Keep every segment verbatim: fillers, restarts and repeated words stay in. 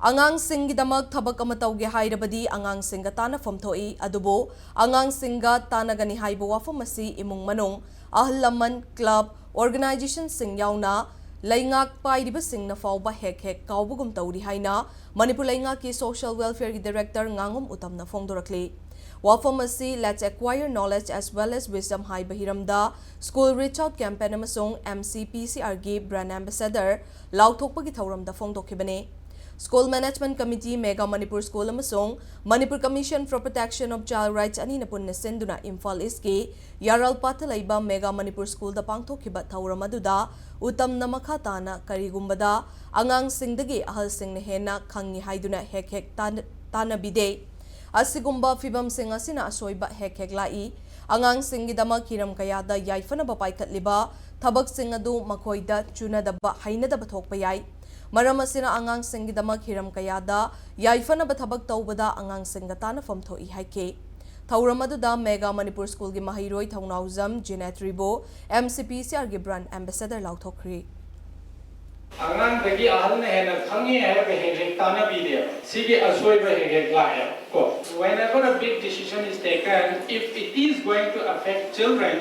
ꯑꯉꯥꯡꯁꯤꯡꯒꯤꯗꯃꯛ ꯊꯕꯛ ꯑꯃ ꯇꯧꯒꯦ ꯍꯥꯏꯔꯕꯗꯤ ꯑꯉꯥꯡꯁꯤꯡꯒ ꯇꯥꯟꯅꯐꯝ ꯊꯣꯛꯏ, ꯑꯗꯨꯕꯨ ꯑꯉꯥꯡꯁꯤꯡꯒ ꯇꯥꯟꯅꯒꯅꯤ ꯍꯥꯏꯕ ꯋꯥꯐꯝ ꯑꯁꯤ ꯏꯃꯨꯡ ꯃꯅꯨꯡ, ꯑꯍꯜ ꯂꯃꯟ, ꯀ꯭ꯂꯕ, ꯑꯣꯔꯒꯅꯥꯏꯖꯦꯁꯟꯁꯤꯡ ꯌꯥꯎꯅ ꯂꯩꯉꯥꯛ ꯄꯥꯏꯔꯤꯕꯁꯤꯡꯅ ꯐꯥꯎꯕ ꯍꯦꯛ ꯍꯦꯛ ꯀꯥꯎꯕꯒꯨꯝ ꯇꯧꯔꯤ ꯍꯥꯏꯅ ꯃꯅꯤꯄꯨꯔ ꯂꯩꯉꯥꯛꯀꯤ ꯁꯣꯁꯤꯌꯦꯜ ꯋꯦꯜꯐꯤꯌꯔꯒꯤ ꯗꯥꯏꯔꯦꯛꯇꯔ ꯉꯥꯉꯣꯝ ꯎꯇꯝꯅ ꯐꯣꯡꯗꯣꯔꯛꯂꯤ꯫ ꯋꯥꯐꯝ ꯑꯁꯤ Let's Acquire Knowledge as Well as Wisdom ꯍꯥꯏꯕ ꯍꯤꯔꯝꯗ ꯁ꯭ꯀꯨꯜ ꯔꯤꯆ ꯑꯥꯎꯠ ꯀꯦꯝꯄꯦꯟ ꯑꯃꯁꯨꯡ M C P C R ꯒꯤ ꯕ꯭ꯔꯥꯟꯗ ꯑꯦꯝꯕꯦꯁꯦꯗꯔ ꯂꯥꯎꯊꯣꯛꯄꯒꯤ ꯊꯧꯔꯝꯗ ꯐꯣꯡꯗꯣꯛꯈꯤꯕꯅꯤ꯫ School management committee, mega Manipur school ꯑꯃꯁꯨꯡ Manipur Commission for Protection of Child Rights ꯑꯅꯤꯅ ꯄꯨꯟꯅ ꯁꯤꯟꯗꯨꯅ ꯏꯝꯐꯥꯜ ꯏꯁ꯭ꯠꯀꯤ ꯌꯥꯔꯥꯜꯄꯥꯠꯇ ꯂꯩꯕ ꯃꯦꯒꯥ ꯃꯅꯤꯄꯨꯔ ꯁ꯭ꯀꯨꯜꯗ ꯄꯥꯡꯊꯣꯛꯈꯤꯕ ꯊꯧꯔꯝ ꯑꯗꯨꯗ ꯎꯇꯝꯅ ꯃꯈꯥ ꯇꯥꯅ ꯀꯔꯤꯒꯨꯝꯕꯗ ꯑꯉꯥꯡꯁꯤꯡꯗꯒꯤ ꯑꯍꯜꯁꯤꯡꯅ ꯍꯦꯟꯅ ꯈꯪꯏ ꯍꯥꯏꯗꯨꯅ ꯍꯦꯛ ꯍꯦꯛ ꯇꯥꯟ-, ꯇꯥꯟꯅꯕꯤꯗꯦ꯫ ꯑꯁꯤꯒꯨꯝꯕ ꯐꯤꯚꯝꯁꯤꯡ ꯑꯁꯤꯅ ꯑꯁꯣꯏꯕ ꯍꯦꯛ ꯍꯦꯛ ꯂꯥꯛꯏ꯫ ꯑꯉꯥꯡꯁꯤꯡꯒꯤꯗꯃꯛ ꯍꯤꯔꯝ ꯀꯌꯥꯗ ꯌꯥꯏꯐꯅꯕ ꯄꯥꯏꯈꯠꯂꯤꯕ ꯊꯕꯛꯁꯤꯡ ꯑꯗꯨ ꯃꯈꯣꯏꯗ ꯆꯨꯅꯗꯕ, ꯍꯩꯅꯗꯕ ꯊꯣꯛꯄ ꯌꯥꯏ꯫ ꯃꯔꯝ ꯑꯁꯤꯅ ꯑꯉꯥꯡꯁꯤꯡꯒꯤꯗꯃꯛ ꯍꯤꯔꯝ ꯀꯌꯥꯗ ꯌꯥꯏꯐꯅꯕ ꯊꯕꯛ ꯇꯧꯕꯗ ꯑꯉꯥꯡꯁꯤꯡꯒ ꯇꯥꯟꯅꯐꯝ ꯊꯣꯛꯏ ꯍꯥꯏꯈꯤ꯫ ꯊꯧꯔꯝ ꯑꯗꯨꯗ ꯃꯦꯒꯥ ꯃꯅꯤꯄꯨꯔ ꯁ꯭ꯀꯨꯜꯒꯤ ꯃꯍꯩꯔꯣꯏ ꯊꯧꯅꯥꯎꯖꯝ ꯖꯦꯅꯦꯇ꯭ꯔꯤꯕꯨ M C P C R ꯒꯤ ꯕ꯭ꯔꯥꯟꯗ ꯑꯦꯝꯕꯦꯁꯦꯗꯔ ꯂꯥꯎꯊꯣꯛꯈ꯭ꯔꯤ꯫ ꯑꯉꯥꯡꯗꯒꯤ ꯑꯍꯜꯅ ꯍꯦꯟꯅ ꯈꯪꯉꯤ ꯍꯥꯏꯔꯒ ꯍꯦꯛ ꯍꯦꯛ ꯇꯥꯟꯅꯕꯤꯗꯦꯕ꯫ ꯁꯤꯒꯤ ꯑꯁꯣꯏꯕ ꯍꯦꯛ ꯍꯦꯛ ꯂꯥꯛꯑꯦꯕ ꯀꯣ꯫ Whenever a big decision is taken, if it is going to affect children,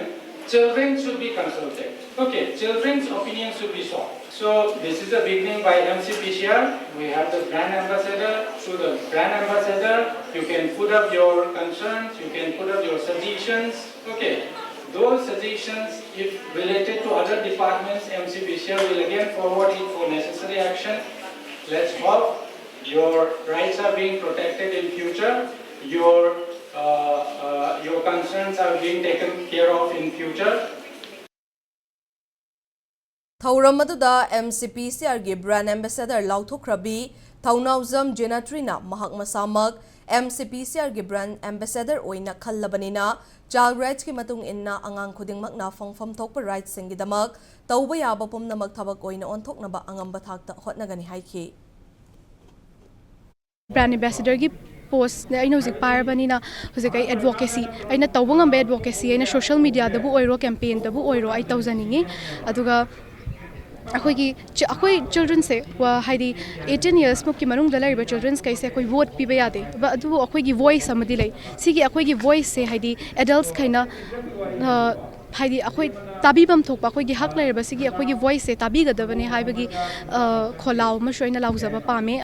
children should be consulted. Okay, children's opinion should be sought. So this is a beginning by M C P C R. We have the brand ambassador. To the brand ambassador, you can put up your concerns, you can put up your suggestions. Okay, those suggestions, if related to other departments, M C P C R will again forward it for necessary action. Let's hope your rights are being protected in future, your, uh, uh, your concerns are being taken care of in future. ꯊꯧꯔꯝ ꯑꯗꯨꯗ M C P C R ꯒꯤ brand ambassador ꯂꯥꯎꯊꯣꯛꯈ꯭ꯔꯕꯤ ꯊꯧꯅꯥꯎꯖꯝ ꯖꯦꯅꯥꯇ꯭ꯔꯤꯅ ꯃꯍꯥꯛ ꯃꯁꯥꯃꯛ M C P C R ꯒꯤ brand ambassador ꯑꯣꯏꯅ ꯈꯜꯂꯕꯅꯤꯅ, child ꯔꯥꯏꯠꯁꯀꯤ ꯃꯇꯨꯡ ꯏꯟꯅ ꯑꯉꯥꯡ ꯈꯨꯗꯤꯡꯃꯛꯅ ꯐꯪꯐꯝ ꯊꯣꯛꯄ ꯔꯥꯏꯠꯁꯤꯡꯒꯤꯗꯃꯛ ꯇꯧꯕ ꯌꯥꯕ ꯄꯨꯝꯅꯃꯛ ꯊꯕꯛ ꯑꯣꯏꯅ ꯑꯣꯟꯊꯣꯛꯅꯕ ꯑꯉꯝꯕ ꯊꯥꯛꯇ ꯍꯣꯠꯅꯒꯅꯤ ꯍꯥꯏꯈꯤ꯫ ꯕ꯭ꯔꯥꯟꯗ ꯑꯦꯝꯕꯦꯁꯦꯗꯔꯒꯤ ꯄꯣꯁꯅꯦ ꯑꯩꯅ ꯍꯧꯖꯤꯛ ꯄꯥꯏꯔꯕꯅꯤꯅ, ꯍꯧꯖꯤꯛ ꯑꯩ ꯑꯦꯗꯚꯣꯀꯦꯁꯤ, ꯑꯩꯅ ꯇꯧꯕ ꯉꯝꯕ ꯑꯦꯗꯚꯣꯀꯦꯁꯤ ꯑꯩꯅ ꯁꯣꯁꯤꯌꯦꯜ ꯃꯤꯗꯤꯌꯥꯗꯕꯨ ꯑꯣꯏꯔꯣ, ꯀꯦꯝꯄꯦꯟꯗꯕꯨ ꯑꯣꯏꯔꯣ, ꯑꯩ ꯇꯧꯖꯅꯤꯡꯉꯤ꯫ ꯑꯗꯨꯒ ꯑꯩꯈꯣꯏꯒꯤ ꯆ- ꯑꯩꯈꯣꯏ ꯆꯤꯜꯗ꯭ꯔꯦꯟꯁꯦ, ꯋꯥ- ꯍꯥꯏꯗꯤ ꯑꯩꯠꯇꯤꯟ ꯌꯔꯁꯃꯨꯛꯀꯤ ꯃꯅꯨꯡꯗ ꯂꯩꯔꯤꯕ ꯆꯤꯜꯗ꯭ꯔꯦꯟꯁꯈꯩꯁꯦ ꯑꯩꯈꯣꯏ ꯚꯣꯠ ꯄꯤꯕ ꯌꯥꯗꯦ꯫ ꯕ- ꯑꯗꯨꯕꯨ ꯑꯩꯈꯣꯏꯒꯤ ꯚꯣꯏꯁ ꯑꯃꯗꯤ ꯂꯩ꯫ ꯁꯤꯒꯤ ꯑꯩꯈꯣꯏꯒꯤ ꯚꯣꯏꯁꯁꯦ ꯍꯥꯏꯗꯤ ꯑꯦꯗꯜꯠꯁꯈꯩꯅ, ꯑ, ꯍꯥꯏꯗꯤ ꯑꯩꯈꯣꯏ ꯇꯥꯕꯤꯐꯝ ꯊꯣꯛꯄ ꯑꯩꯈꯣꯏꯒꯤ ꯍꯛ ꯂꯩꯔꯕ ꯁꯤꯒꯤ ꯑꯩꯈꯣꯏꯒꯤ ꯚꯣꯏꯁꯁꯦ ꯇꯥꯕꯤꯒꯗꯕꯅꯦ ꯍꯥꯏꯕꯒꯤ, ꯑ, ꯈꯣꯜꯂꯥꯎ ꯑꯃꯁꯨ ꯑꯩꯅ ꯂꯥꯎꯖꯕ ꯄꯥꯝꯃꯦ꯫